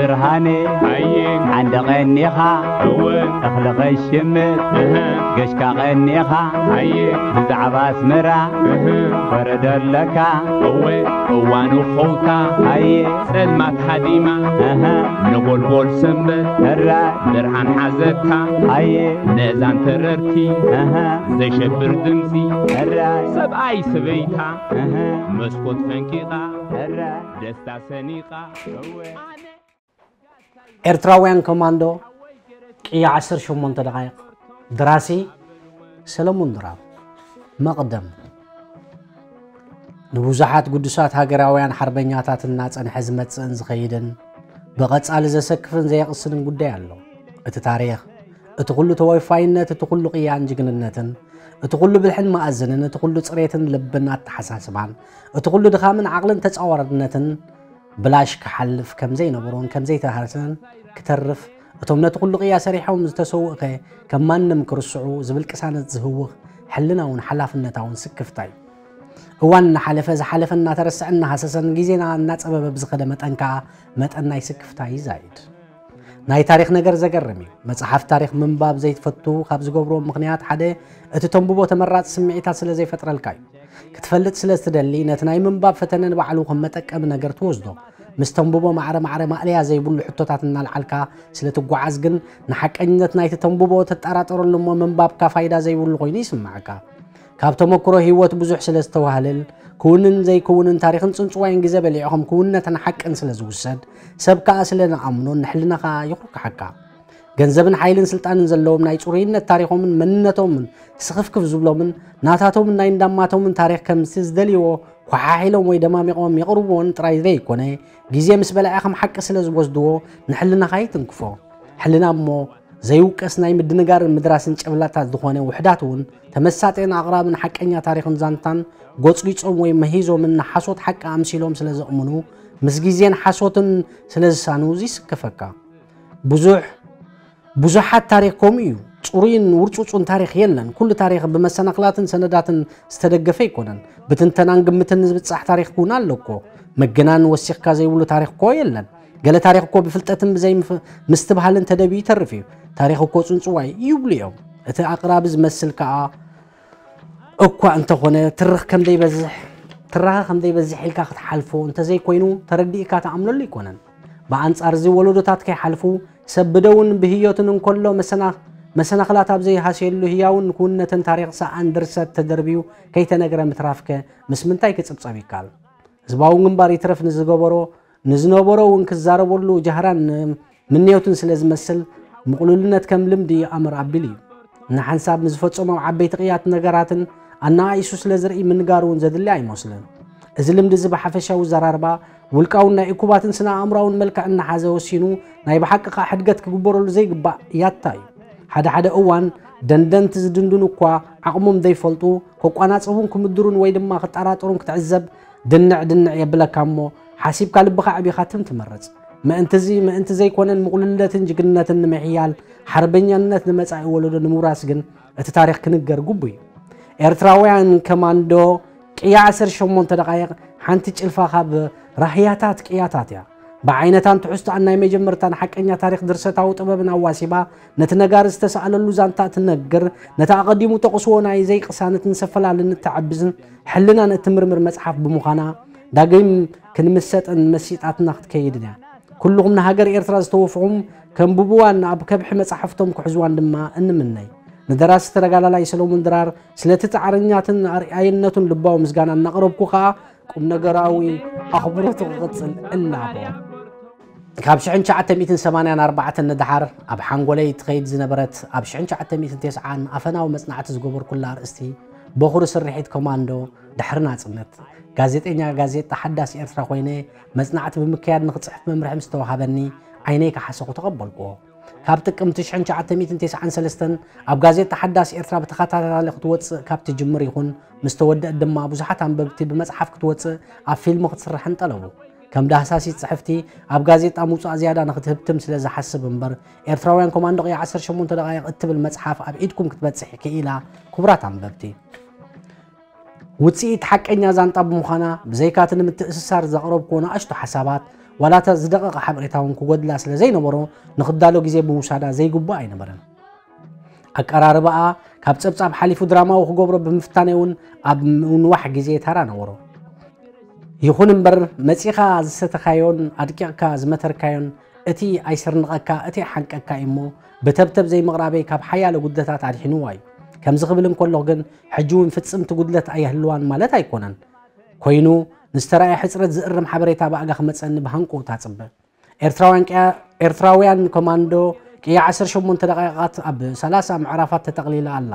ብርሃነ ኣየ ሓንደ ቀኒኻ እወ እኽሊ ኸሽምት እህ ገሽካ ቀኒኻ ኣየ ብዛዕባ ኣስመራ እህ ወረደ ኣለካ እወ እዋኑ ኸውታ ኣየ ጸልማት ሃዲማ እህ ነጎልጎል ሰንበት እረ ብርሃን ሓዘታ ኣየ ነዛን ተረርቲ እህ ዘሸብር ድምፂ እረ ሰብኣይ ሰበይታ እህ መስኮት ፈንቂቓ እረ ደስታ ሰኒቓ እወ ኤርትራውያን ኮማንዶ ቅያ ዓሰርተ ሸሞንተ ደቓይቕ። ደራሲ ሰለሙን ድራር። መቕደም። ንብዙሓት ግዱሳት ሃገራውያን ሓርበኛታት እናጸንሐ ዝመጽእን ዝኸይድን ብቐጻሊ ዘሰክፍን ዘየቕስንን ጉዳይ ኣሎ። እቲ ታሪኽ፣ እቲ ኩሉ ተወፋይነት፣ እቲ ኩሉ ቅያን ጅግንነትን፣ እቲ ኩሉ ብልሕን መኣዝንን፣ እቲ ኩሉ ጽሬትን ልብን ኣተሓሳስባን፣ እቲ ኩሉ ድኻምን ዓቕልን ተጻዋርነትን ብላሽ ክሓልፍ ከም ዘይነበሮን ከም ዘይተሃርሰን ክተርፍ፣ እቶም ነቲ ኩሉ ቅያ ሰሪሖም ዝተሰውእኸ ከም ማንም ክርስዑ ዝብል ቅሳነት ዝህውኽ ሕልናውን ሓላፍነታውን ስክፍታ እዩ። እዋን እናሓለፈ ዝሓለፈ እናተረስዐ እናሃሰሰን ግዜና እናጸበበ ብዝኸደ መጠን ከኣ መጠን ናይ ስክፍታ ይዛይድ። ናይ ታሪኽ ነገር ዘገርም እዩ። መጽሓፍ ታሪኽ ምንባብ ዘይትፈቱ ካብ ዝገብርዎም ምኽንያት ሓደ እቲ ተንብቦ ተመራጺ ስምዒታት ስለ ዘይፈጥረልካ እዩ። ክትፈልጥ ስለ እትደሊ ነቲ ናይ ምንባብ ፈተነ ንባዕሉ ከም መጠቀሚ ነገር ትወስዶ። ምስ ተንብቦ ማዕረ ማዕረ ማእለያ ዘይብሉ ሕቶታት እናልዓልካ ስለ ትጓዓዝ ግን ንሓቀኝነት ናይቲ ተንብቦ ትጠራጠረሉ እሞ ምንባብካ ፋይዳ ዘይብሉ ኮይኑ ይስምዓካ። ካብ ተመክሮ ህይወት ብዙሕ ስለ ዝተዋህልል ክውንን ዘይክውንን ታሪኽን ጽንጽዋይን ግዘ በሊዑ ከም ክውንነትን ሓቅን ስለ ዝውሰድ ሰብ ከኣ ስለ ንኣምኖን ንሕልናኻ ይኹርክሓካ። ገንዘብን ሓይልን ስልጣንን ዘለዎም ናይ ጽሩይነት ታሪኾምን መንነቶምን ስኽፍክፍ ዝብሎምን ናታቶምን ናይ እንዳማቶምን ታሪኽ ከምቲ ዝደልይዎ ኳሓሒሎም ወይ ደማሚቖም የቕርብዎን ጥራይ ዘይኮነ ግዜ ምስ በልዐ ከም ሓቂ ስለ ዝወስድዎ ንሕልናኻ ይትንክፎ። ሕልና እሞ ዘይውቀስ ናይ ምድንጋርን ምድራስን ጨብላታት ዝኾነ ውሕዳት እውን ተመሳጢን ኣቕራብን ሓቀኛ ታሪኽን ዛንታን ጎጽጊጾም ወይ መሂዞምን ንሓሶት ሓቂ ኣምሲሎም ስለ ዘእምኑ ምስ ግዜን ሓሶትን ስለ ዝሳኑ ይስከፈካ። ብዙሕ ብዙሓት ታሪኽ ከምኡ እዩ። ጽሩይን ውርጹጹን ታሪኽ የለን። ኩሉ ታሪኽ ብመሰናኽላትን ሰነዳትን ዝተደገፈ ኣይኮነን። ብትንተናን ግምትን ዝብጻሕ ታሪኽ እውን ኣሎ እኮ። ምግናን ወሲኽካ ዘይብሉ ታሪኽ እኮ የለን። ገለ ታሪኽ እኮ ብፍልጠትን ብዘይ ምፍ- ምስትብሃልን ተደብዩ ይተርፍ እዩ። ታሪኽ እኮ ጽንጽዋይ ይብሉ እዮም። እቲ ኣቕራቢ ዝመስል ከኣ እኳ እንተኾነ ትርኽ ከም ዘይበዝሕ ትራኸ ከም ዘይበዝሕ ኢልካ ክትሓልፎ እንተዘይኮይኑ ተረዲእካ ትኣምነሉ ኣይኮነን። ብኣንጻር እዚ ወለዶታት ከይሓልፉ ሰብ ብደውን ብህዮትን እንከሎ መሰና- መሰናኽላት ኣብ ዘይሃስየሉ ህያውን ክውንነትን ታሪኽ ሰኣን ድርሰት ተደርብዩ ከይተነግረ ምትራፍከ ምስ ምንታይ ክጽብጸብ ይከኣል? ህዝባዊ ግንባር ይትረፍ ንዝገበሮ ንዝነበሮ እውን ክዛረበሉ ጃህራን ምንዮትን ስለ ዝመስል ምቕሉልነት ከም ልምዲ ኣምር ኣቢሉ እዩ። ንሓንሳብ ንዝፈጸሞም ዓበይቲ ቅያት ነገራትን ኣነኣኢሱ ስለ ዝርኢ ምንጋር እውን ዘድሊ ኣይመስልን። እዚ ልምዲ እዚ ብሓፈሻዊ ዘራርባ ውልቃውን ናይ እኩባትን ስነ ኣእምሮኣውን መልክዕ እናሓዘ ወሲኑ ናይ ብሓቂ ከኣ ሕድገት ክግበረሉ ዘይግባእ ያታ እዩ። ሓደ ሓደ እዋን ደንደንቲ ዝድንድኑ እኳ ዓቕሞም ዘይፈልጡ ከቋናጽቡን ክምድሩን ወይ ድማ ክጠራጠሩን ክትዕዘብ ድንዕ ድንዕ የብለካ እሞ ሓሲብካ ልብኻ ኣዕቢኻ ትም ትመርጽ። ምእንቲ እዚ ምእንቲ ዘይኮነን ምቕሉልነትን ጅግንነትን ንምሕያል ሓርበኛነት ንመጻኢ ወለዶ ንምውራስ ግን እቲ ታሪኽ ክንገር ግቡእ እዩ። ኤርትራውያን ከማንዶ ቅያ ዓሰርተ ሸሞንተ ደቓይቕ ሓንቲ ጭልፋ ካብ ራህያታት ቅያታት እያ። ብዓይነታን ትሕዝቶኣን ናይ መጀመርታን ሓቀኛ ታሪኽ ድርሰታዊ ጥበብን ኣዋሲባ ነቲ ነጋሪ ዝተሰኣለሉ ዛንታ እትነግር ነቲ ኣቐዲሙ ጠቕስዎ ናይ ዘይቅሳነትን ሰፈላለን እተዕብዝን ሕልናን እትምርምር መጽሓፍ ብምዃና ዳግም ክንምሰጥን መሲጣትና ክትከይድን እያ። ኩልኹም ንሃገር ኤርትራ ዝተወፍኹም ከንብብዋን ኣብ ከብሒ መጻሕፍቶም ክሕዝዋን ድማ እንምነይ። ንደራሲ ተረጋላላይ ሰሎሞን ድራር ስለቲ ጻዕረኛትን ኣርኣይነቱን ልባዊ ምስጋና እናቕረብኩ ከኣ ቁም ነገራዊ ኣኽብሮቱ ክቕጽል እላቦ። ካብ ሽሕን ትሽዓተ ሚእትን ሰማንያን ኣርባዕተን ንደሓር ኣብ ሓንጎለይ ትኸይድ ዝነበረት ኣብ ሽሕን ትሽዓተ ሚእትን ተስዓን ኣፈናዊ መጽናዕቲ ዝገበርኩላ ኣርእስቲ በኹሪ ስርሒት ኮማንዶ ድሕሪ ናጽነት ጋዜጠኛ ጋዜጣ ሓዳስ ኤርትራ ኮይነ መጽናዕቲ ብምክያድ ንክጽሕፍ መምርሒ ምስ ተዋሃበኒ ዓይነይ ከሓሰኹ ተቐበልክዎ። ካብ ጥቅምቲ ሽሕን ትሽዓተ ሚእትን ተስዓን ሰለስተን ኣብ ጋዜጣ ሓዳስ ኤርትራ ብተኸታታሊ ክትወጽእ ካብ ትጅምር ይኹን ምስ ተወደአት ድማ ብዙሓት ኣንበብቲ ብመጽሓፍ ክትወጽእ ኣብ ፊልም ክትስራሕን ጠለቡ። ከም ዳህሳሲት ጽሕፍቲ ኣብ ጋዜጣ ምውጻእ ዝያዳ ንክትህብትም ስለ ዝሓስብ እምበር ኤርትራውያን ኮማንዶ ቅያ ዓሰርተ ሸሞንተ ደቓይቕ እትብል መጽሓፍ ኣብ ኢድኩም ክትበጽሕ ክኢላ። ክቡራት ኣንበብቲ ውጽኢት ሓቀኛ ዛንጣ ብምዃና ብዘይካቲ ንምትእስሳር ዘቕረብክዎ ንኣሽቱ ሓሳባት ዋላ እታ ዝደቐቐ ሓበሬታ እውን ክጎድላ ስለ ዘይነበሮ፣ ንኽዳሎ ግዜ ብምውሳዳ ዘይግቡእ ኣይነበረን። ኣቀራርባኣ ካብ ጸብጻብ ሓሊፉ ድራማዊ ክገብሮ ብምፍታነይ እውን ኣብ ምንዋሕ ግዜ ታራ ነበሮ። ይኹን እምበር፣ መጺኻ ዝሰተኻዮን ኣድቂቕካ ዝመተርካዮን፣ እቲ ኣይስርንቐካ፣ እቲ ኣይሓንቀካ እዩ እሞ፣ ብተብተብ ዘይምቕራበይ ካብ ሓያሎ ጉድለታት ኣድሒንዋ እዩ። ከምዚ ክብል እንከለኹ ግን፣ ሕጂ እውን ፍጽምቲ ጉድለት ኣይህልዋን ማለት ኣይኮነን። ኮይኑ፣ ንዝተራእየ ሕጽረት ዝእርም ሓበሬታ ብኣጋ ክመጸኒ ብሃንቀውታ እጽበ። ኤርትራውያን ቅያ-፣ ኤርትራውያን ኮማንዶ ቅያ ዓሰርተ ሸሞንተ ደቂቓት ኣብ ሰላሳ ምዕራፋት ተጠቕሊላ ኣላ።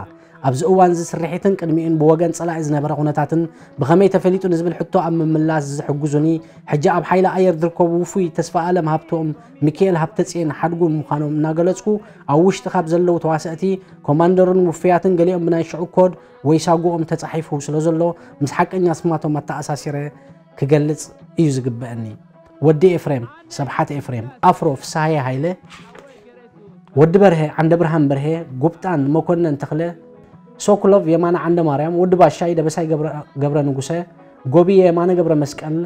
ኣብዚ እዋን እዚ ስርሒትን ቅድሚኡን ብወገን ጸላኢ ዝነበረ ኩነታትን ብኸመይ ተፈሊጡ ንዝብል ሕቶ ኣብ ምምላስ ዝሕግዙኒ፣ ሕጂ ኣብ ሓይሊ ኣየር ዝርከቡ ውፉይ ተስፋኣለም ሃብቶም፣ ሚካኤል ሃብተጽዮን ሓድጉ ምዃኖም እናገለጽኩ፣ ኣብ ውሽጢ ካብ ዘለዉ ተዋሰእቲ፣ ኮማንደርን ውፉያትን ገሊኦም ብናይ ሽዑ ኮድ ወይ ሳጉኦም ተጻሒፉ ስለ ዘሎ፣ ምስ ሓቀኛ ስማቶም ኣተኣሳሲረ ክገልጽ እዩ ዝግበአኒ። ወዲ ኤፍሬም፣ ሰብሓት ኤፍሬም፣ ኣፍሮ ፍስሃየ ሃይለ፣ ወዲ በርሀ፣ ዓንደ ብርሃን በርሀ፣ ጉብጣን መኮነን ተኽለ፣ ሶክሎቭ የማነ ዓንደ ማርያም፣ ወዲ ባሻይ ደበሳይ ገብረ፣ ገብረ ንጉሰ፣ ጎብየ የማነ ገብረ መስቀል፣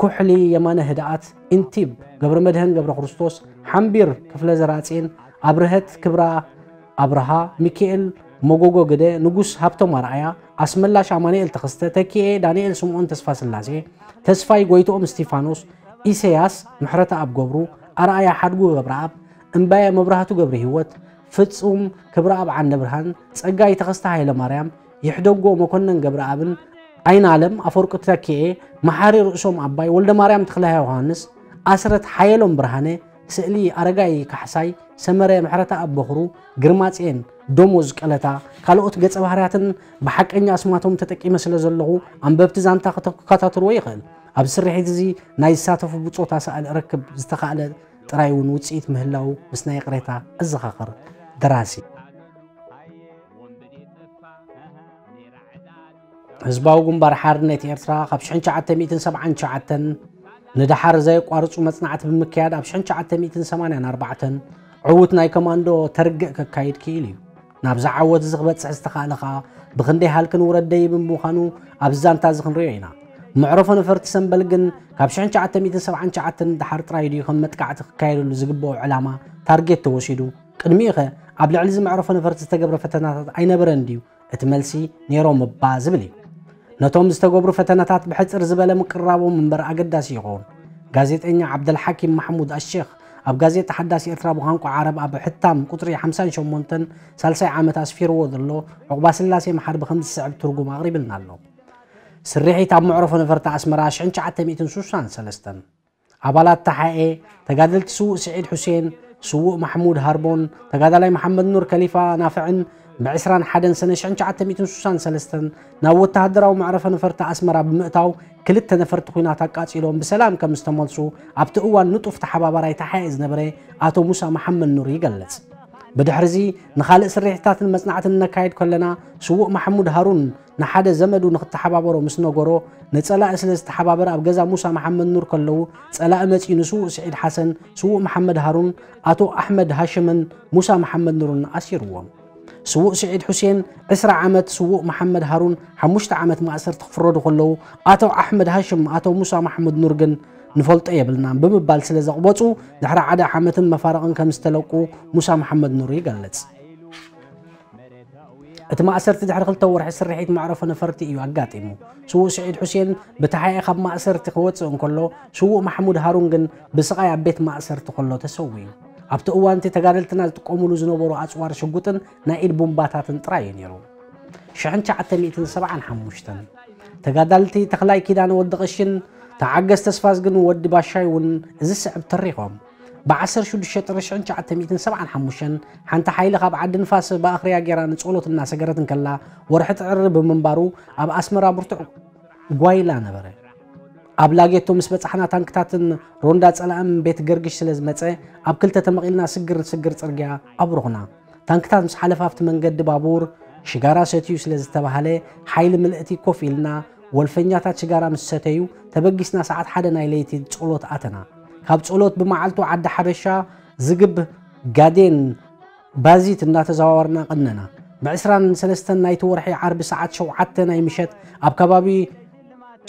ኩሕሊ የማነ ህድኣት፣ ኢንቲብ ገብረ መድህን ገብረ ክርስቶስ፣ ሓምቢር ክፍለ ዘራጼን፣ ኣብርሀት ክብራ ኣብርሃ፣ ሚካኤል መጎጎ ግደ፣ ንጉስ ሃብቶም ኣርኣያ፣ ኣስመላሽ ኣማኑኤል ተኸስተ፣ ተኪኤ ዳንኤል ስምዖን ተስፋስላሴ፣ ተስፋይ ጎይትኦም እስቲፋኖስ፣ ኢሰያስ ምሕረተኣብ ገብሩ፣ ኣርኣያ ሓድጉ ገብረኣብ፣ እምባየ መብራህቱ ገብረ ህይወት፣ ፍጹም ክብረኣብ ዓንደ ብርሃን፣ ጸጋይ ተኸስተ ሃይለ ማርያም፣ ይሕደጎ መኮነን ገብረኣብን፣ ኣይናለም ኣፈወርቂ ተኪኤ፣ መሓሪ ርእሶም ኣባይ፣ ወልደ ማርያም ተኽለ ዮሃንስ፣ ኣስረት ሓየሎም ብርሃነ፣ ስእሊ ኣረጋይ ካሕሳይ፣ ሰመረ ምሕረተኣብ በኽሩ፣ ግርማጽዮን ደሞዝ ቀለታ፣ ካልኦት ገጸ ባህርያትን ብሓቀኛ ኣስማቶም ተጠቂመ ስለ ዘለኹ፣ ኣንበብቲ ዛንታ ክተ-፣ ክከታተልዎ ይኽእል። ኣብ ስርሒት እዚ ናይ ዝሳተፉ ብጾት ኣሳእል ርክብ ዝተኻእለ ጥራይ እውን ውጽኢት ምህላዉ ምስ ናይ ይቕሬታ እዘኻኸር። ደራሲ። ህዝባዊ ግንባር ሓርነት ኤርትራ ካብ ሽሕን ትሽዓተ ሚእትን ሰብዓን ትሽዓተን ንደሓር ዘየቋርጹ መጽናዕቲ ብምክያድ ኣብ ሽሕን ትሽዓተ ሚእትን ሰማንያን ኣርባዕተን ዕዉት ናይ ኮማንዶ ተርግእ ከካይድ ክኢሉ እዩ። ናብዚ ዓወት እዚ ክበጽሕ ዝተኻእለ ከኣ ብኽንደይ ሃልክን ውረድ ደይብን ብምዃኑ ኣብዚ ዛንታ እዚ ክንሪኦ ኢና። መዕረፎ ነፈርቲ ሰምበል ግን ካብ ሽሕን ትሽዓተ ሚእትን ሰብዓን ትሽዓተን ንደሓር ጥራይ ድዩ ከም መጥቃዕቲ ክካየደሉ ዝግብኦ ዕላማ ታርጌት ተወሲዱ? ቅድሚኡኸ ኣብ ልዕሊ እዚ መዕረፎ ነፈርቲ ዝተገብረ ፈተናታት ኣይነበረን ድዩ? እቲ መልሲ ኔሮም እባ ዝብል እዩ። ነቶም ዝተገብሩ ፈተናታት ብሕጽር ዝበለ ምቅርራቦም እምበር ኣገዳሲ ይኸውን። ጋዜጠኛ ዓብደልሓኪም ማሕሙድ ኣሼኽ ኣብ ጋዜጣ ሓዳስ ኤርትራ ብቋንቋ ዓረብ ኣብ ሕታም ቁጽሪ ሓምሳን ሸሞንተን ሳልሳይ ዓመት ኣስፊርዎ ዘሎ ዑቕባ ስላሴ መሓሪ ብኸምዚ ዝስዕብ ትርጉም ኣቕሪብልና ኣሎ። ስርሒት ኣብ መዕረፎ ነፈርቲ ኣስመራ ሽሕን ትሽዓተ ሚእትን ስሳን ሰለስተን። ኣባላት ተሓኤ፣ ተጋደልቲ ስዉእ ስዒድ ሑሴን፣ ስዉእ ማሕሙድ ሃርቦን፣ ተጋዳላይ መሓመድ ኑር ከሊፋ ናፍዕን ብዕስራን ሓደን ሰነ ሽሕን ትሽዓተ ሚእትን ስሳን ሰለስተን ናብ ወተሃደራዊ መዕረፎ ነፈርቲ ኣስመራ ብምእታው ክልተ ነፈርቲ ኲናት ኣቃጺሎም ብሰላም ከም ዝተመልሱ ኣብቲ እዋን ንጡፍ ተሓባባራይ ተሓኤ ዝነበረ ኣቶ ሙሳ መሓመድ ኑር ይገልጽ። ብድሕርዚ ንኻልእ ስርሒታትን መጽናዕትን ነካይድ ከለና ስዉእ ማሕሙድ ሃሩን ንሓደ ዘመዱ ንክተሓባበሮ ምስ ነገሮ፣ ንጸላኢ ስለ ዝተሓባበረ ኣብ ገዛ ሙሳ መሓመድ ኑር ከለዉ፣ ጸላኢ መጺኡ ንስዉእ ስዒድ ሓሰን፣ ስዉእ መሓመድ ሃሩን፣ ኣቶ ኣሕመድ ሃሽምን ሙሳ መሓመድ ኑርን ኣሲርዎም። ስዉእ ስዒድ ሑሴን ዕስራ ዓመት፣ ስዉእ መሓመድ ሃሩን ሓሙሽተ ዓመት ማእሰርቲ ክፍረዱ ከለዉ፣ ኣቶ ኣሕመድ ሃሽም ኣቶ ሙሳ መሓመድ ኑር ግን ንፈልጦ የብልናን ብምባል ስለ ዘቕበጹ፣ ድሕሪ ሓደ ዓመትን መፋርቕን ከም ዝተለቁ ሙሳ መሓመድ ኑር ይገልጽ። እቲ ማእሰርቲ ድሕሪ ክልተ ወርሒ ስርሒት መዕረፎ ነፈርቲ እዩ ኣጋጢሙ። ስዉእ ስዒድ ሑሴን ብተሓኤ ካብ ማእሰርቲ ክወጽእ እንከሎ፣ ስዉእ ማሕሙድ ሃሩን ግን ብስቓይ ኣብ ቤት ማእሰርቲ ከሎ ተሰዊኡ። ኣብቲ እዋን እቲ ተጋደልትና ዝጥቀሙሉ ዝነበሩ ኣጽዋር ሽጉጥን ናይ ኢድ ቡምባታትን ጥራይ እዩ ነይሩ። ሽሕን ትሽዓተ ሚእትን ሰብዓን ሓሙሽተን ተጋዳልቲ ተኽላይ ኪዳነ ወዲ ቀሽን ተዓገስ ተስፋዝግን ወዲ ባሻይ እውን እዚ ዝስዕብ ተሪኾም። ብዓሰርተ ሽዱሽተ ጥሪ ሽሕን ትሽዓተ ሚእትን ሰብዓን ሓሙሽተን ሓንቲ ሓይሊ ካብ ዓዲ ንፋስ ብኣኽርያ ጌራ ንጸሎት እናሰገረት እንከላ ወርሒ ጥሪ ብምንባሩ ኣብ ኣስመራ ብርቱዕ ጓይላ ነበረ። ኣብ ላጌቶ ምስ በጻሕና ታንክታትን ሮንዳ ጸላእን ቤት ገርግሽ ስለ ዝመጸ ኣብ ክልተ ተመቒልና ስግር ንስግር ጽርግያ ኣብሩኽና። ታንክታት ምስ ሓለፋ ኣብቲ መንገዲ ባቡር ሽጋራ ሰትዩ ስለ ዝተባህለ ሓይሊ ምልእቲ ኮፍ ኢልና ወልፈኛታት ሽጋራ ምስ ሰተዩ ተበጊስና ሰዓት ሓደ ናይ ለይቲ ጸሎት ኣተና። ካብ ጸሎት ብመዓልቱ ዓዲ ሓበሻ ዝግብ ጋዴን ባዚት እናተዘዋወርና ቀነና። ብዕስራን ሰለስተን ናይቲ ወርሒ ዓርቢ ሰዓት ሸውዓተ ናይ ምሸት ኣብ ከባቢ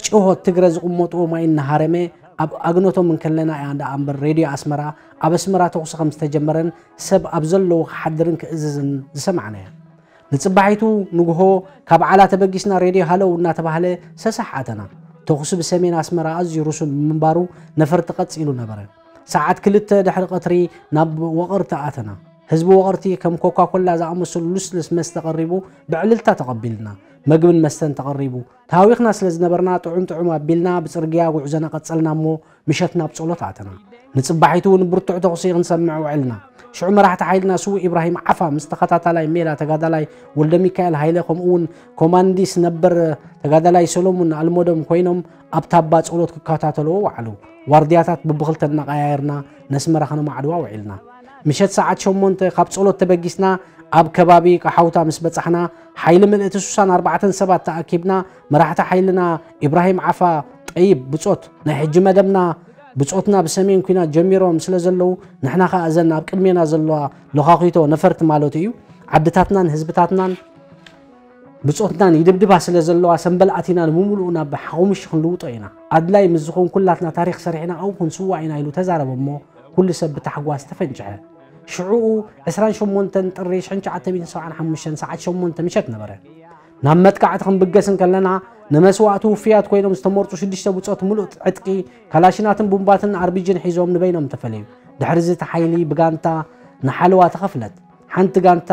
ጭሆት ትግረ ዝቕመጥዎ ማይ እናሃረመ ኣብ ኣግነቶም እንከለና እያ ደኣ እምበር ሬድዮ ኣስመራ ኣብ ኣስመራ ተኹሲ ከም ዝተጀመረን ሰብ ኣብ ዘለዎ ክሓድርን ክእዝዝን ዝሰማዕናያ። ንጽባሒቱ ንግሆ ካብ ዓላ ተበጊስና ሬድዮ ሃለው እናተባህለ ሰሳሕ ኣተና። ተኹሲ ብሰሜን ኣስመራ ኣዝዩ ርሱን ብምንባሩ ነፈርቲ ቀጺሉ ነበረ። ሰዓት ክልተ ድሕሪ ቀትሪ ናብ ወቐርቲ ኣተና። ህዝቢ ወቐርቲ ከም ኮካኮላ ዝኣመሰሉ ልስልስ መስተ ቀሪቡ ብዕልልታ ተቐቢልና። መግብን መስተን ተቐሪቡ። ተሃዊኽና ስለ ዝነበርና ጥዑም ጥዑም ኣቢልና ብጽርግያ ጉዕዞና ቀጸልና እሞ ምሸት ናብ ጸሎት ኣተና። ንጽባሒቱ እውን ብርቱዕ ተኹሲ ክንሰምዕ ውዕልና። ሽዑ መራሕቲ ሓይልና ስዉእ ኢብራሂም ዓፋ ምስ ተኸታታላይ ሜዳ ተጋዳላይ ወልደ ሚካኤል ሃይለ ከምኡ እውን ኮማንዲስ ነበር ተጋዳላይ ሰሎሙን ኣልመዶም ኮይኖም ኣብ ታባ ጸሎት ክከታተልዎ ወዓሉ። ዋርድያታት ብብኽልተ እናቐያየርና ነስመራ ከነማዕድዋ ውዒልና። ምሸት ሰዓት ሸሞንተ ካብ ጸሎት ተበጊስና ኣብ ከባቢ ቀሓውታ ምስ በጻሕና ሓይሊ ምልእቲ ሱሳን ኣርባዕተን ሰባት ተኣኪብና መራሕቲ ሓይልና ኢብራሂም ዓፋ ጠይብ ብጾት ናይ ሕጂ መደብና ብጾትና ብሰሜን ኲናት ጀሚሮም ስለ ዘለዉ ንሕና ከኣ እዘን ኣብ ቅድሜና ዘለዋ ሎኻኺቶ ነፈርቲ ማለቱ እዩ ዓድታትናን ህዝብታትናን ብጾትናን ይድብድባ ስለ ዘለዋ ሰንበል ኣቲና ንምምልኡ ናብ ሓሙሽ ክንልውጦ ኢና። ኣድላይ ምስ ዝኾን ኩላትና ታሪኽ ሰሪሕና ኣብኡ ክንስዋእ ኢና ኢሉ ተዛረበ እሞ ኩሉ ሰብ ብታሕጓስ ተፈንጭሐ። ሽዑኡ ዕስራን ሸሞንተን ጥሪ ሽሕን ትሽዓተ ሚእትን ሰብዓን ሓሙሽተን ሰዓት ሸሞንተ ምሸት ነበረ። ናብ መጥቃዕቲ ክንብገስ እንከለና ንመስዋእቲ ውፍያት ኮይኖም ዝተመርጹ ሽዱሽተ ብጾት ምሉእ ዕጥቂ ካላሽናትን ቡምባትን ኣርቢጅን ሒዞም ንበይኖም ተፈለዩ። ድሕሪ እዚ እቲ ሓይሊ ብጋንታ ንሓለዋ ተኸፍለት። ሓንቲ ጋንታ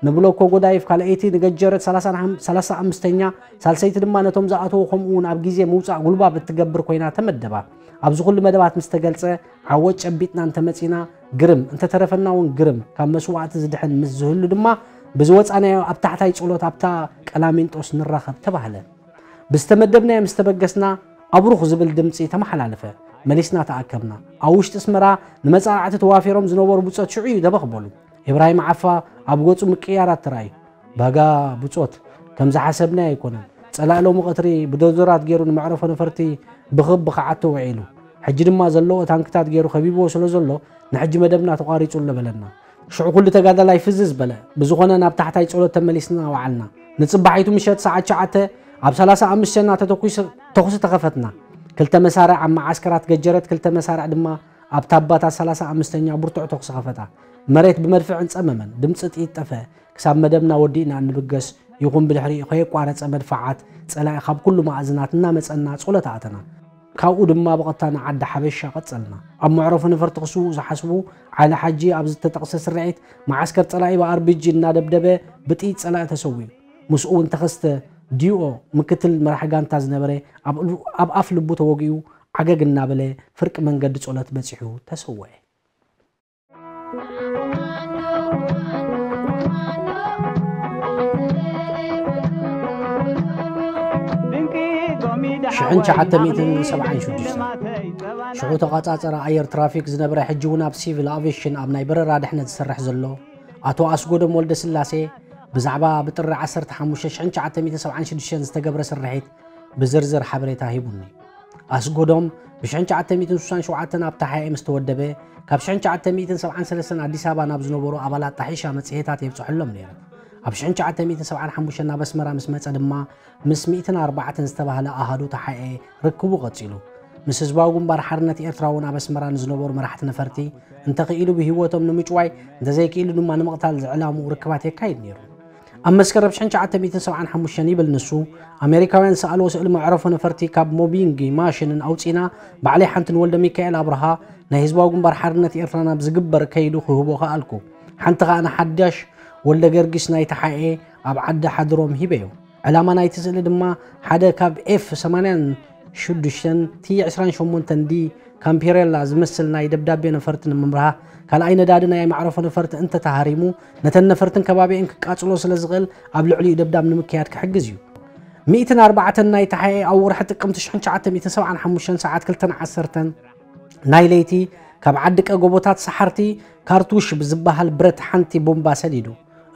ንብሎኮ ጎዳይፍ፣ ካልኣይቲ ንገጀረት ሰላሳ ኣምስተኛ፣ ሳልሰይቲ ድማ ነቶም ዝኣተዉ ከምኡ እውን ኣብ ግዜ ምውጻእ ጉልባብ እትገብር ኮይና ተመደባ። ኣብዚ ኩሉ መደባት ምስ ተገልጸ ዓወት ጨቢጥና እንተመጺና ግርም፣ እንተተረፈና እውን ግርም፣ ካብ መስዋእቲ ዝድሕን ምስ ዝህሉ ድማ ብዝወጻናዮ ኣብ ታሕታይ ጸሎት ኣብታ ቀላሚንጦስ ንራኸብ ተባህለ። ብዝተመደብናዮ ምስ ተበገስና ኣብሩኽ ዝብል ድምጺ ተመሓላለፈ። መሊስና ተኣከብና። ኣብ ውሽጢ ኣስመራ ንመጻናዕቲ ተዋፊሮም ዝነበሩ ብጾት ሽዑ እዩ ደበኽ በሉ። ኢብራሂም ዓፋ ኣብ ገጹ ምቅይያራት ተራእዩ። ባጋ ብጾት፣ ከም ዝሓሰብናዮ ኣይኮነን። ጸላኢ ሎሚ ቀትሪ ብዶዘራት ገይሩ ንመዕረፎ ነፈርቲ ብኽቢ ክዓቶ ውዒሉ። ሕጂ ድማ ዘለዎ ታንክታት ገይሩ ከቢብዎ ስለ ዘሎ ንሕጂ መደብና ተቋሪጹ ኣሎ በለና። ሽዑ ኩሉ ተጋዳላይ ፍዝዝ በለ። ብዝኾነ ናብ ታሕታይ ጸሎት ተመሊስና ወዓልና። ንጽባሒቱ ምሸት ሰዓት ትሽዓተ ኣብ ሰላሳ ኣምስተና ተተኩስ ተኹሲ ተኸፈትና። ክልተ መሳርዕ ኣብ መዓስከራት ገጀረት፣ ክልተ መሳርዕ ድማ ኣብ ታባታት ሰላሳ ኣምስተኛ ብርቱዕ ተኹሲ ከፈታ። መሬት ብመድፍዕን ጸመመን ድምጺ ጥይት ጠፍአ። ክሳብ መደብና ወዲእና እንብገስ ይኹን ብድሕሪኡ ከየቋረጸ መድፍዓት ጸላኢ ካብ ኩሉ መኣዝናት እናመጸና ጸሎት ኣተና። ካብኡ ድማ ብቐጥታ ንዓዲ ሓበሻ ቀጸልና። ኣብ መዕረፎ ነፈርቲ ክስውኡ ዝሓስቡ ዓሊ ሓጂ ኣብ ዝተጠቕሰ ስርሒት መዓስከር ጸላኢ ብኣርቢጂ እናደብደበ ብጥይት ጸላኢ ተሰዊኡ። ምስኡ እውን ተኸስተ ዲኦ ምክትል መራሒ ጋንታ ዝነበረ ኣብ ል- ኣብ ኣፍ ልቡ ተወጊኡ ዓገግ እናበለ ፍርቂ መንገዲ ጸሎት በጺሑ ተሰወአ። ሽሕን ትሽዓተ ሚእትን ሰብዓን ሽዱሽተን ሽዑ ተቋጻጸሪ ኣየር ትራፊክ ዝነበረ ሕጂ እውን ኣብ ሲቪል ኣቪሽን ኣብ ናይ በረራ ድሕነት ዝሰርሕ ዘሎ ኣቶ ኣስጎዶም ወልደ ስላሴ ብዛዕባ ብጥሪ ዓሰርተ ሓሙሽተ ሽሕን ትሽዓተ ሚእትን ሰብዓን ሽዱሽተን ዝተገብረ ስርሒት ብዝርዝር ሓበሬታ ሂቡኒ። ኣስጎዶም ብሽሕን ትሽዓተ ሚእትን ስሳን ሸውዓተን ኣብ ታሓኤ ምስ ተወደበ ካብ ሽሕን ትሽዓተ ሚእትን ሰብዓን ሰለስተን ኣዲስ ኣበባ ናብ ዝነበሩ ኣባላት ጣሒሻ መጽሔታት የብጽሐሎም ነይሩ። ኣብ ሽሕን ትሽዓተ ሚእትን ሰብዓን ሓሙሽተን ናብ ኣስመራ ምስ መጸ ድማ ምስ ሚእትን ኣርባዕተን ዝተባህለ ኣሃዱ ታሓኤ ርክቡ ቀጺሉ። ምስ ህዝባዊ ግንባር ሓርነት ኤርትራ እውን ኣብ ኣስመራ ንዝነበሩ መራሕቲ ነፈርቲ እንተኽኢሉ ብህይወቶም ንምጭዋይ እንተዘይክኢሉ ድማ ንምቕታል ዝዕላምኡ ርክባት የካይድ ነይሩ። ኣብ መስከረም ሽሕን ትሽዓተ ሚእትን ሰብዓን ሓሙሽተን ይብል ንሱ ኣሜሪካውያን ዝሰኣልዎ ስእሊ መዕረፎ ነፈርቲ ካብ ሞቢንጊ ማሽንን ኣውጺና ባዕለይ ሓንቲ ንወልደ ሚካኤል ኣብርሃ ናይ ህዝባዊ ግንባር ሓርነት ኤርትራ ናብ ዝግበር ከይዱ ክህቦ ከኣልኩ። ሓንቲ ከኣ ንሓዳሽ ወልደ ገርጊስ ናይ ተሓኤ ኣብ ዓዲ ሓድሮም ሂበዮ። ዕላማ ናይቲ ስእሊ ድማ ሓደ ካብ ኤፍ ሰማንያን ሽዱሽተን ቲ ዕስራን ሸሞንተን ዲ ካምፒሬላ ዝመስል ናይ ደብዳቤ ነፈርቲ ንምምርሃ ካልኣይ ነዳዲ ናይ መዕረፎ ነፈርቲ እንተተሃሪሙ ነተን ነፈርትን ከባቢኤን ክቃጽሎ ስለ ዝኽእል ኣብ ልዕሊኡ ደብዳብ ንምክያድ ክሕግዝ እዩ። ሚእትን ኣርባዕተን ናይ ተሓኤ ኣብ ወርሒ ጥቅምቲ ሽሕን ትሽዓተ ሚእትን ሰብዓን ሓሙሽተን ሰዓት ክልተን ዓሰርተን ናይ ለይቲ ካብ ዓዲ ቀ ጎቦታት ሰሓርቲ ካርቱሽ ብዝበሃል ብረት ሓንቲ ቡምባ ሰዲዱ።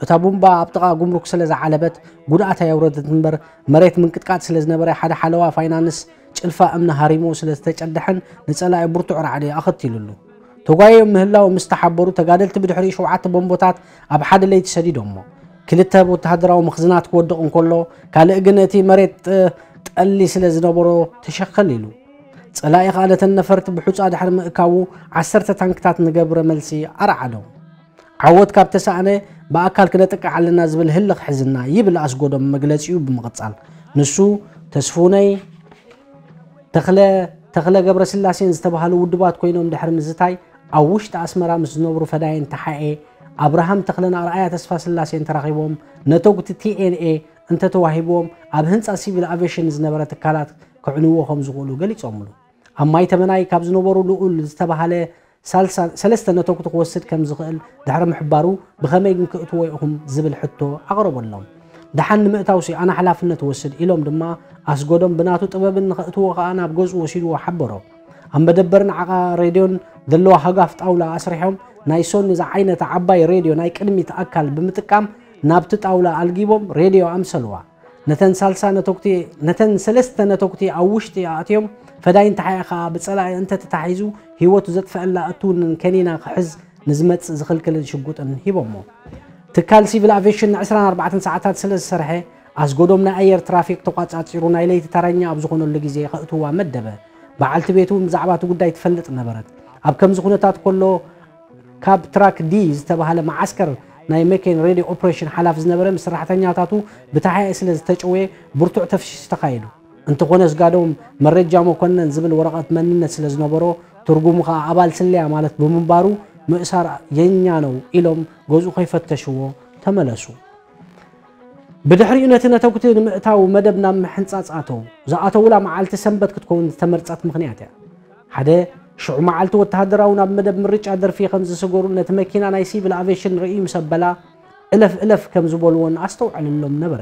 እታ ቡምባ ኣብ ጥቓ ጉምሩክ ስለ ዝዓለበት ጉድኣት ኣየውረደት እምበር መሬት ምንቅጥቃጥ ስለ ዝነበረ ሓደ ሓለዋ ፋይናንስ ጭልፋ እምኒ ሃሪሙ ስለ ዝተጨደሐን ንጸላኢ ብርቱዕ ራዕዲ ኣኸቲሉሉ። ተጓይዮም ምህላው ምስ ተሓበሩ ተጋደልቲ ብድሕሪኡ ሸውዓተ ቦምቦታት ኣብ ሓደ ለይቲ ሰዲዶሞ። ክልተ ወተሃደራዊ መኽዝናት ክወድቕ እንከሎ ካልእ ግን እቲ መሬት ጠሊ ስለ ዝነበሮ ተሸኸል ኢሉ። ጸላኢ ከኣ ነተን ነፈርቲ ብሑጻ ድሕሪ ምእካቡ ዓሰርተ ታንክታት ንገብረ መልሲ ኣርዓዶ። ዓወት ካብ ተሳእነ ብኣካል ክነጥቅዕ ኣለና ዝብል ህልኽ ሕዝና ይብል ኣስጎዶም መግለጺኡ ብምቕጻል። ንሱ ተስፉነይ ተኽለ ተኽለ ገብረስላሴን ዝተባህሉ ውድባት ኮይኖም ድሕሪ ምዝታይ ኣብ ውሽጢ ኣስመራ ምስ ዝነብሩ ፈዳይን ተሓኤ ኣብርሃም ተኽለን ኣርኣያ ተስፋስላሴን ተራኺቦም ነተጉቲ ቲ ኤን ኤ እንተተዋሂብዎም ኣብ ህንጻ ሲቪል ኣቬሽን ዝነበረ ትካላት ክዕንዎ ከም ዝኽእሉ ገሊጾምሉ። ኣብ ማይ ተመናይ ካብ ዝነበሩ ልኡል ዝተባህለ ሳልሳ ሰለስተ ነተጉቲ ክወስድ ከም ዝኽእል ድሕሪ ምሕባሩ ብኸመይ ግን ክእትዎ ኢኹም ዝብል ሕቶ ኣቕረበሎም። ደሓን ንምእታውሲ ኣነ ሓላፍነት ወስድ ኢሎም ድማ ኣስጎዶም ብናቱ ጥበብን ንኸእትዎ ከኣ ናብ ገዝኡ ወሲድዎ ሓበሮ። ኣብ መደበርን ዓቓ ሬድዮን ዘለዋ ሃጋፍ ጣውላ ኣስሪሖም ናይ ሶኒ ዝዓይነታ ዓባይ ሬድዮ ናይ ቅድሚት ኣካል ብምጥቃም ናብቲ ጣውላ ኣልጊቦም ሬድዮ ኣምሰልዋ። ነተን ሳልሳ ነተኩቲ ነተን ሰለስተ ነተኩቲ ኣብ ውሽጢ ኣእትዮም ፈዳይን ተሓኤ ከኣ ብጸላኢ እንተተታሒዙ ህይወቱ ዘጥፈኣላ እትውንን ከኒና ክሕዝ ንዝመጽእ ዝኽልክልን ሽጉጥን ሂቦሞ። ትካል ሲቪል ኣቪዬሽን ን24 ሰዓታት ስለ ዝሰርሐ ኣስጎዶም ናይ ኣየር ትራፊክ ተቋጻጺሩ ናይ ለይቲ ተረኛ ኣብ ዝኾነሉ ግዜ ከእትዋ መደበ። በዓልቲ ቤቱ ብዛዕባ እቲ ጉዳይ ትፈልጥ ነበረት። ኣብ ከምዚ ኩነታት ከሎ ካብ ትራክ ዲ ዝተባህለ መዓስከር ናይ መኬን ሬድዮ ኦፕሬሽን ሓላፍ ዝነበረ ምስ ሰራሕተኛታቱ ብተሓኤ ስለ ዝተጨወየ ብርቱዕ ተፍሽሽ ተኻይዱ። እንተኾነ ስጋዶም መረጃ መኮነን ዝብል ወረቐት መንነት ስለ ዝነበሮ ትርጉሙ ኸኣ ኣባል ስለያ ማለት ብምንባሩ ምእሳር የኛ ነው ኢሎም ገዝኡ ከይፈተሽዎ ተመለሱ። ብድሕሪኡ ነቲ ነተጉቲ ንምእታው መደብ ናብ ምሕንጻጽ ኣተው። ዝኣተውላ መዓልቲ ሰንበት ክትከውን ዝተመርጸት ምኽንያት እያ። ሓደ ሽዑ መዓልቲ ወተሃደራዊ ናብ መደብ ምርጫ ደርፊ ከም ዝሰገሩ ነቲ መኪና ናይ ሲቪል ኣቬሽን ርእዩ ምስ ኣበላ እለፍ እለፍ ከም ዝበልዎን ኣስተውዕልሎም ነበረ።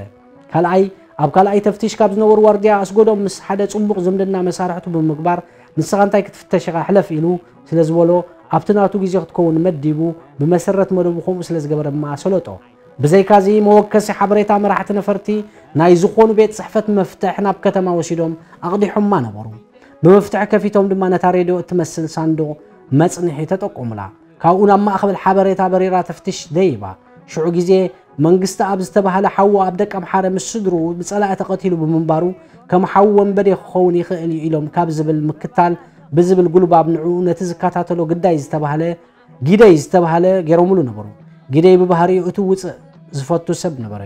ካልኣይ ኣብ ካልኣይ ተፍቲሽ ካብ ዝነበሩ ዋርድያ ኣስጎዶም ምስ ሓደ ጽቡቕ ዝምድና መሳርሕቱ ብምግባር ንስኻ እንታይ ክትፍተሽ ኢኻ ሕለፍ ኢሉ ስለ ዝበሎ ኣብቲ ናቱ ግዜ ክትከውን መዲቡ ብመሰረት መደቡ ከምኡ ስለ ዝገበረ ድማ ሰለጦ። ብዘይካዚ መወከሲ ሓበሬታ መራሕቲ ነፈርቲ ናይ ዝኾኑ ቤት ጽሕፈት መፍትሕ ናብ ከተማ ወሲዶም ኣቕዲሖማ ነበሩ። ብመፍትሒ ከፊቶም ድማ ነታ ሬድዮ እትመስል ሳንዱቕ መጽንሒ ተጠቆሙላ። ካብኡ ናብ ማእኸል ሓበሬታ በሪራ ተፍትሽ ደይባ። ሽዑ ግዜ መንግስቲ ኣብ ዝተባህለ ሓዉ ኣብ ደቀምሓረ ምስ ስድርኡ ብጸላኢ ተቐቲሉ ብምንባሩ ከም ሓዉ ወንበዴ ክኸውን ይኽእል እዩ ኢሎም ካብ ዝብል ምክታል ብዝብል ጉልባብ ንዕኡ ነቲ ዝከታተሎ ግዳይ ዝተባህለ ጊደይ ዝተባህለ ገይሮምሉ ነበሩ። ጊደይ ብባህሪኡ እቲ ውፅእ ዝፈቱ ሰብ ነበረ።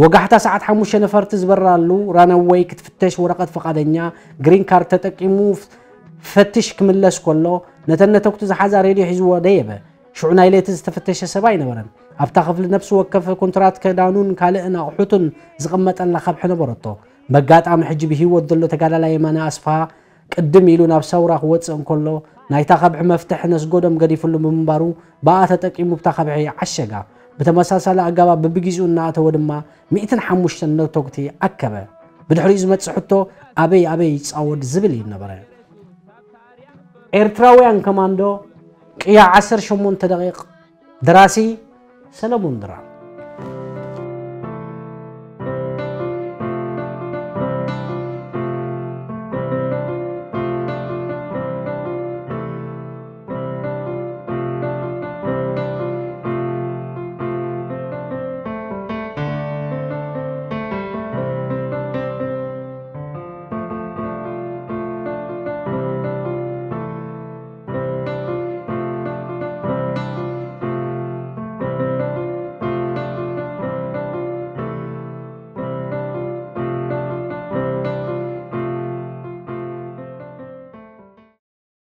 ወጋሕታ ሰዓት ሓሙሽተ ነፈርቲ ዝበራሉ ራነወይ ክትፍተሽ ወረቐት ፈቓደኛ ግሪን ካርድ ተጠቂሙ ፈትሽ ክምለስ ከሎ ነተን ነተኩቲ ዝሓዛ ሬድዮ ሒዝዎ ደየበ። ሽዑ ናይ ለይቲ ዝተፈተሸ ሰብ ኣይነበረን። ኣብታ ክፍሊ ነፍሲ ወከፍ ኮንትራት ክዳኑን ካልእን ኣቑሑቱን ዝቕመጠላ ከብሒ ነበረቶ። በጋጣሚ ሕጂ ብህይወት ዘሎ ተጋዳላይ የማነ ኣስፍሃ ቅድም ኢሉ ናብ ሰውራ ክወጽእ እንከሎ ናይታ ከብሒ መፍትሒ ነስጎዶም ገዲፍሉ ብምንባሩ ብኣ ተጠቂሙ ብታ ከብሒ ዓሸጋ። ብተመሳሳሊ ኣገባብ ብብጊዝኡ እናኣተወ ድማ ሚእትን ሓሙሽተን ነተጉቲ ኣከበ። ብድሕሪኡ ዝመጽእ ሕቶ ኣበይ ኣበይ ይጻወድ ዝብል እዩ ነበረ። ኤርትራውያን ከማንዶ ቅያ ዓሰርተ ሸሞንተ ደቂቕ። ደራሲ ሰለሙን ድራር።